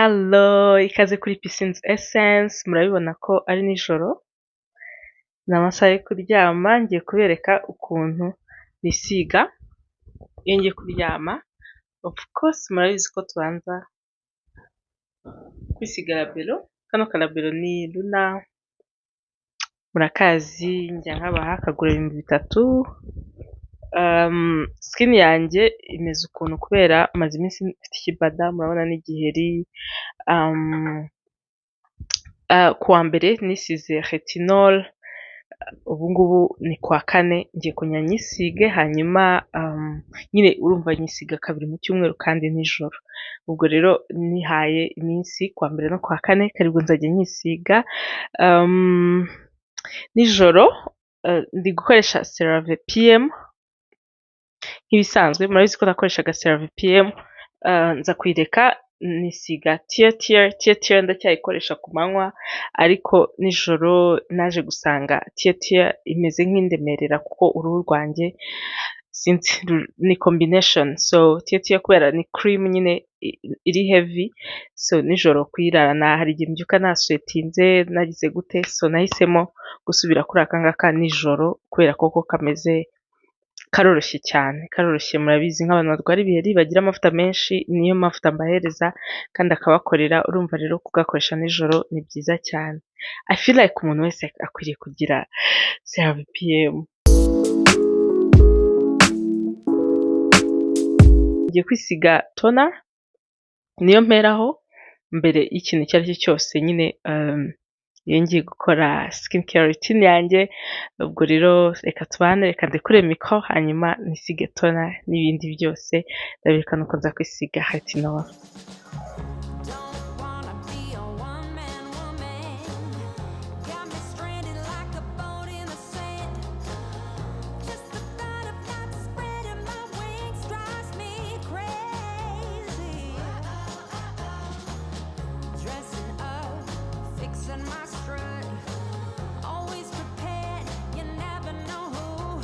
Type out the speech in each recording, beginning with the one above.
Hello, ikaze kuri Pisines Essence, murabibona ko ari nijoro, ni amasaha yo kuryama, ngiye kubereka ukuntu nisiga iyo ngiye kuryama. Of course murabizi ko tubanza kwisiga Labello, kano ka Labello ni Luna, murakazi njya nkabaha kagura 3000. Skin yanjye imeze ukuntu kubera maze iminsi mfite ikibada, murabona n'igiheri. Kuwa mbere nisize retinol, ubu ngubu ni kuwa kane ngiye kongera nyisige, hanyuma nyine urumva nyisiga kabiri mu cyumweru kandi nijoro. Ubwo rero nihaye iminsi kuwa mbere no kuwa kane ko aribwo nzajya nyisiga. Nijoro ndi gukoresha CeraVe PM nk'ibisanzwe, murabizi ko nakoreshaga CeraVe PM, nza kuyireka nisiga Tear Tear, Tear ndacyayikoresha ku manywa, ariko nijoro naje gusanga Tear Tear imeze nk'indemerera kuko uruhu rwanjye sinzi, ni combination, so Tear Tear kubera ni cream nyine iri heavy, so nijoro kuyirarana hari igihe mbyuka nasweatinze nagize gute, so nahisemo gusubira kuri aka ngaka nijoro kubera ko ko kameze karoroshye cyane, karoroshye. Murabizi nk'abantu barwara ibiheri bagira amavuta menshi, niyo mavuta mbahereza kandi akabakorera. Urumva rero kugakoresha nijoro ni byiza cyane. I feel like umuntu wese akwiriye kugira CeraVe PM. Ngiye kwisiga toner, niyo mperaho mbere y'ikintu icyo ari cyo cyose nyine iyo ngiye gukora skin care routine yanjye. Ubwo rero reka tubane, reka ndekure micro hanyuma nisige toner n'ibindi byose, ndabereka nuko nza kwisiga retinol. Don't wanna be a one-man woman. Got me stranded like a boat in the sand. Just the thought of not spreading my wings drives me crazy. Dressing up, fixing my strut, always prepared. You never know who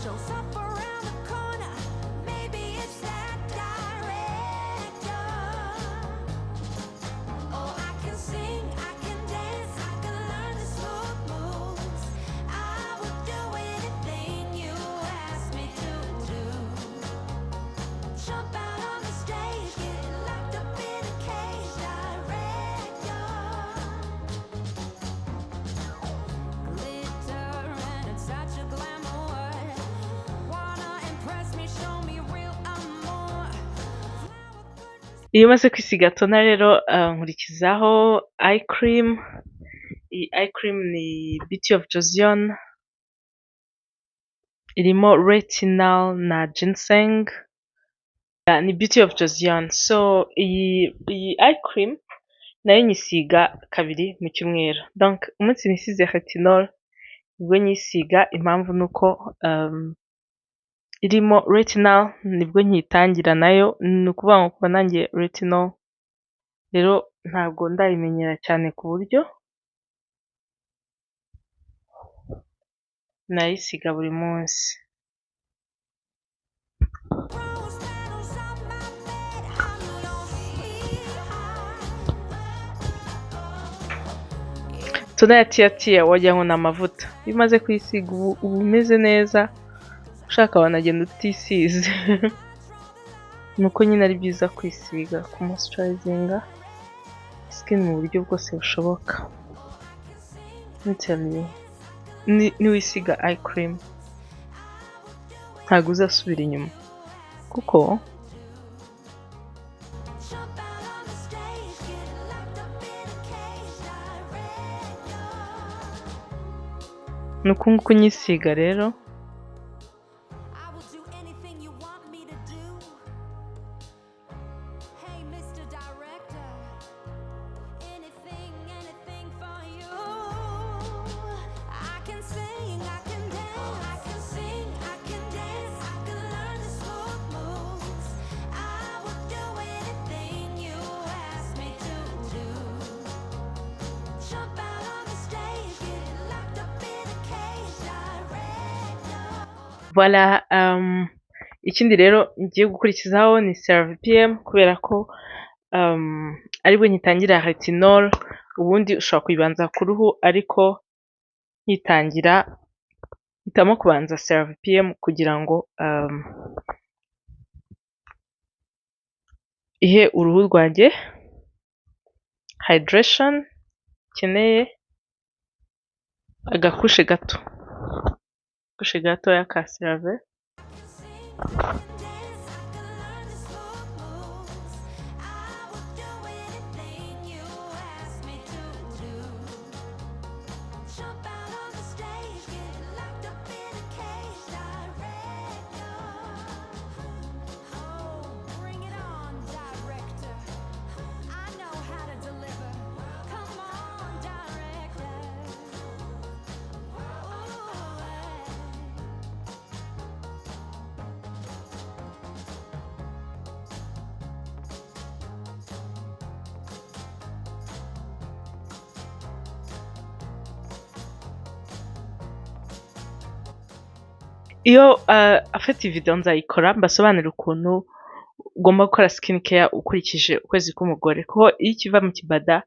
shows up around the corner. Maybe it's that director. Oh, I can sing, I can dance, I can learn the smooth moves. I will do anything you ask me to do. Jump out on the stage, get locked up in a cage, director. Glitter and a touch of glamour. Wanna impress me, show me real amour. Flower curtains. Iyo maze kwisiga toner rero, nkurikizaho eye cream. Iyi eye cream ni Beauty of Joseon, irimo retinal na ginseng, ni Beauty of Joseon. So iyi eye cream nayo nyisiga kabiri mu cyumweru, donc umunsi nisize retinol nibwo nyisiga. Impamvu ni uko irimo retinal, nibwo nkiyitangira nayo, ni ukuvuga ngo kuva ntangiye retinol rero ntabwo ndayimenyera cyane ku buryo nayisiga buri munsi. Rose petals on my bed, I'm your sweetheart. Toner ya Tear Tear wagira ngo ni amavuta, iyo umaze kuyisiga uba umeze neza, ushaka wanagenda utisize. Ni uko nyine ari byiza kwisiga, kumoisturizinga skin mu buryo bwose bushoboka. Let me tell you, niwisiga eye cream ntabwo uzasubira inyuma kuko Jump out on the stage, get locked up in a cage, director. Ni uku nguku nyisiga rero. I will do anything you want me to do. Hey, Mr. Director, anything, anything for you. I can sing, I can dance, I can sing, I can dance, I can learn the smooth moves. I will do anything you ask me to do. Jump out on the stage, get locked up in a cage, director. Voilà, ikindi rero ngiye gukurikizaho ni CeraVe PM kubera ko Aribwo ngitangira retinol, ubundi ushobora kuyibanza ku ruhu, ariko nkitangira mpitamo kubanza CeraVe PM kugira ngo ihe uruhu rwanjye hydration ikeneye, agakushe gato, agakushe gatoya ka CeraVe. I can sing, I can dance, I can learn the slow moves. I will do anything you ask me to do. Jump out on the stage, get locked up in a cage, director. Oh, bring it on, director. I know how to deliver. Come on, director. Ooh, yeah. Iyo afite video nzayikora mbasobanurire ukuntu ugomba gukora skin care ukurikije ukwezi k'umugore, kuko iyo ukiva mu kibada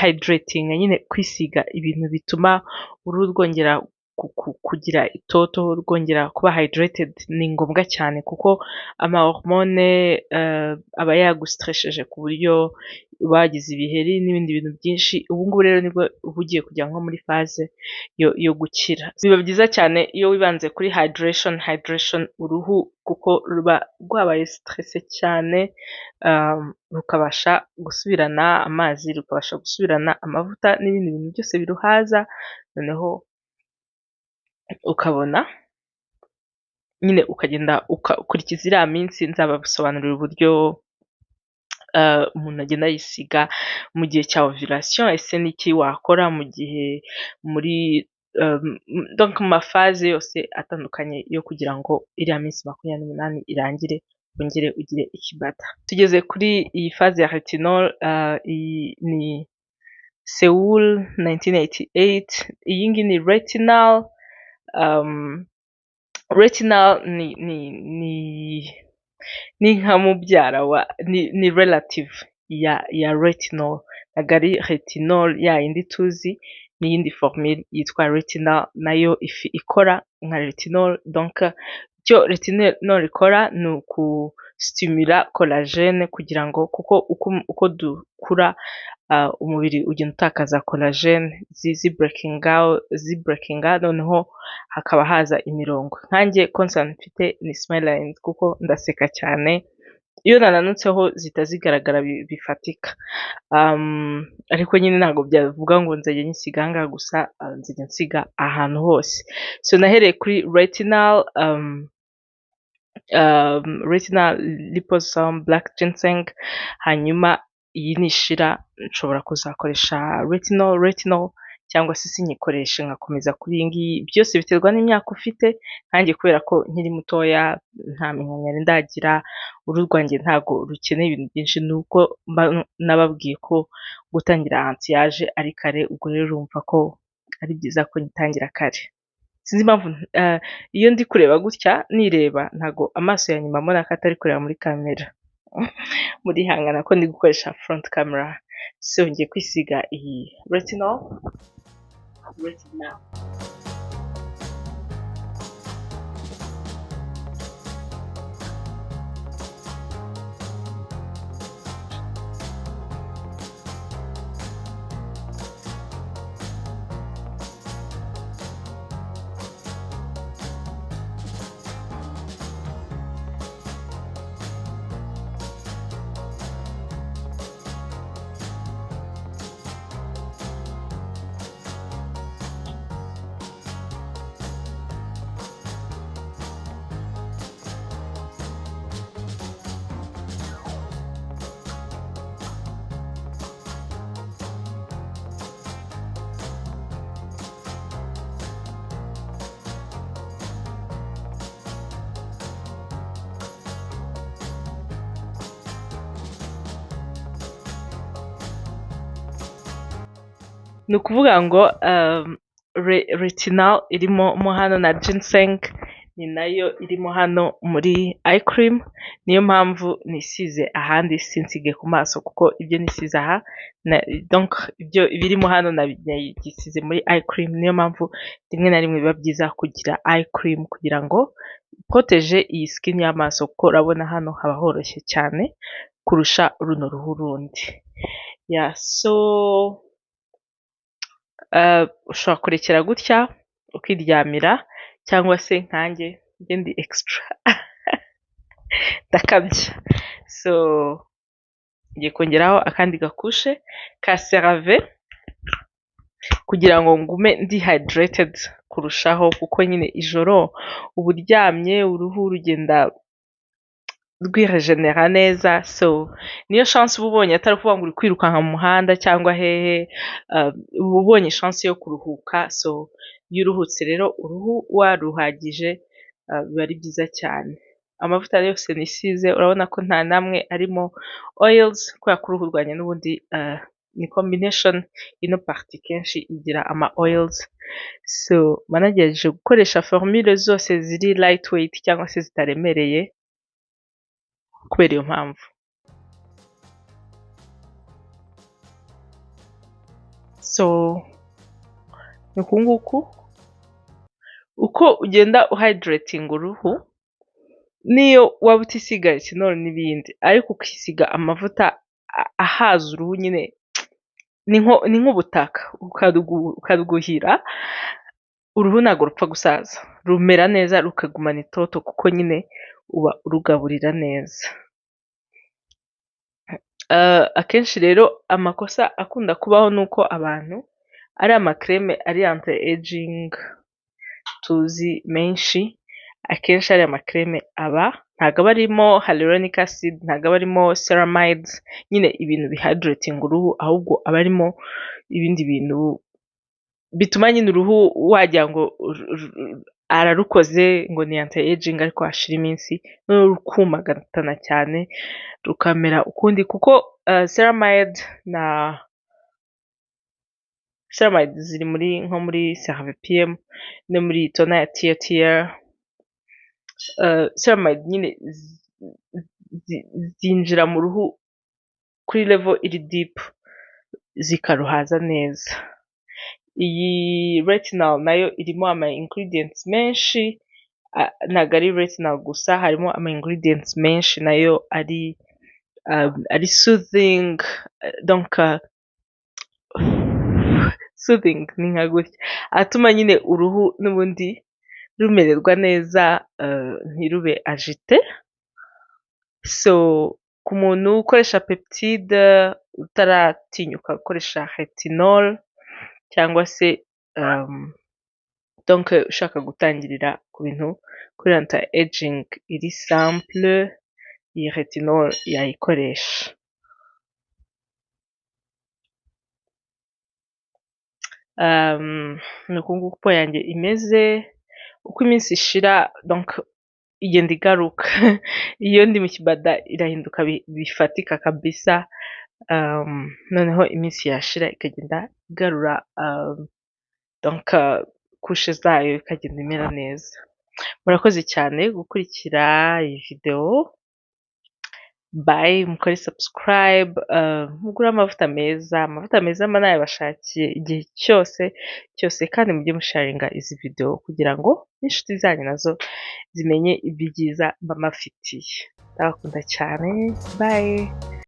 hydrating nyine, kwisiga ibintu bituma uruhu rwongera kugira itoto, rwongera kuba hydrated, ni ngombwa cyane, kuko ama hormone aba yagustresseje ku buryo bagize ibiheri n'ibindi bintu byinshi. Ubu ngubu rero nibwo uba ugiye kujya nko muri phase yo gukira. Biba byiza cyane iyo wibanze kuri hydration uruhu, kuko ruba rwabaye stressé cyane, rukabasha gusubirana amazi, rukabasha gusubirana amavuta n'ibindi bintu byose biruhaza, noneho ukabona nyine ukagenda ukurikiza iriya minsi. Nzabasobanurira uburyo umuntu agenda yisiga mu gihe cya ovulation, ese ni iki wakora mu gihe muri donc mu ma phase yose atandukanye yo kugira ngo iriya minsi 28 irangire wongere ugire ikibada. Tugeze kuri iyi phase ya retinol, iyi ni Seoul 1988, iyi ngiyi ni retinal. Retinal ni nka mubyara wa, ni relative ya retinol, ntabwo ari retinol ya yindi tuzi, n'iyindi formule yitwa retinal nayo ikora nka retinol. Donc icyo retinol ikora ni ukustimula collagène, kugira ngo kuko uko dukura umubiri ugenda utakaza collagène, zi breakinga, noneho hakaba haza imirongo. Nkanjye concern mfite ni smile lines, kuko ndaseka cyane, iyo nananutseho zihita zigaragara bifatika. Ariko nyine ntabwo byavuga ngo nzajya nyisiga aha ngaha gusa, nzajya nsiga ahantu hose. So nahereye kuri retinal liposome black ginseng, hanyuma iyi nishira nshobora kuzakoresha retinol cyangwa se sinyikoreshe nkakomeza kuri iyi ngiyi. Byose biterwa n'imyaka ufite. Nkanjye kubera ko nkiri mutoya, nta minkanyari ndagira, uruhu rwanjye ntabwo rukeneye ibintu byinshi, ni uko nababwiye ko gutangira anti-âge ari kare, ubwo rero urumva ko ari byiza ko nyitangira kare. Sinzi impamvu iyo ndi kureba gutya nireba, ntabwo amaso ya nyuma mbona ko atari kureba muri kamera. Murihangana ko ndi gukoresha front camera. So ngiye kwisiga iyi retinol. Ni ukuvuga ngo retinal irimo mo hano na ginseng ni nayo irimo hano muri eye cream, niyo mpamvu nisize ahandi sinsige ku maso, kuko ibyo nisize aha, donc ibyo birimo hano nabisize muri eye cream. Niyo mpamvu rimwe na rimwe biba byiza kugira eye cream kugira ngo protège iyi skin y'amaso, kuko urabona hano haba horoshye cyane kurusha runo ruhu rundi. Yeah, so ushobora kurekera gutya ukiryamira, cyangwa se nkanjye, njye ndi extra, ndakabya. So ngiye kongeraho akandi ga couche ka CeraVe kugira ngo ngume ndi hydrated kurushaho, kuko nyine ijoro uba uryamye, uruhu rugenda rwiregenera neza. So niyo chance uba ubonye, atari ukuvuga ngo uri kwirukanka mu muhanda cyangwa hehe, uba ubonye chance yo kuruhuka. So iyo uruhutse rero uruhu waruhagije, biba ari byiza cyane. Amavuta yose nisize urabona ko nta namwe arimo oils, kubera ko uruhu rwanjye n'ubundi ni combination, ino partie kenshi igira ama oils. So mba nagerageje gukoresha formule zose ziri light weight cyangwa se zitaremereye kubera iyo mpamvu. So ni uku nguku uko ugenda uhydrating uruhu, niyo waba utisiga retinol n'ibindi, ariko ukisiga amavuta ahaza uruhu nyine, ni nk'ubutaka ukarwuhira, uruhu ntabwo rupfa gusaza, rumera neza, rukagumana itoto, kuko nyine uba urugaburira neza. Akenshi rero amakosa akunda kubaho ni uko abantu ari ama crème ari anti aging tuzi menshi, akenshi ariya ma crème aba ntabwo aba arimo hyaluronic acid, ntabwo aba arimo ceramides, nyine ibintu bihydrating uruhu, ahubwo aba arimo ibindi bintu bituma nyine uruhu wagira ngo ararukoze ngo ni anti aging, ariko hashira iminsi noneho rukumagatana cyane, rukamera ukundi, kuko ceramide na ceramide ziri muri nko muri CeraVe PM no muri toner ya TIRTIR. Ceramide nyine zinjira mu ruhu kuri level iri deep, zikaruhaza neza. Iyi retinol nayo irimo ama ingredients menshi, ntabwo ari retinol gusa, harimo ama ingredients menshi nayo ari soothing. Donc soothing ni nka gutya atuma nyine uruhu n'ubundi rumererwa neza, ntirube agité. So ku muntu ukoresha peptide utaratinyuka gukoresha retinol, cyangwa se donc ushaka gutangirira ku bintu kuri anti aging iri simple, iyi retinol yayikoresha. Ni uku nguku peau yanjye imeze. Uko iminsi ishira, donc igenda igaruka. Iyo ndi mu kibada irahinduka bifatika kabisa, noneho iminsi yashira ikagenda igarura donc couche zayo, ikagenda imera neza. Murakoze cyane gukurikira iyi video. Bye, mukore subscribe, mugure amavuta meza. Amavuta meza mba nayabashakiye igihe cyose cyose, kandi mujye musharinga izi video kugira ngo n'inshuti zanyu nazo zimenye ibyiza mba mbafitiye. Ndabakunda cyane, bye.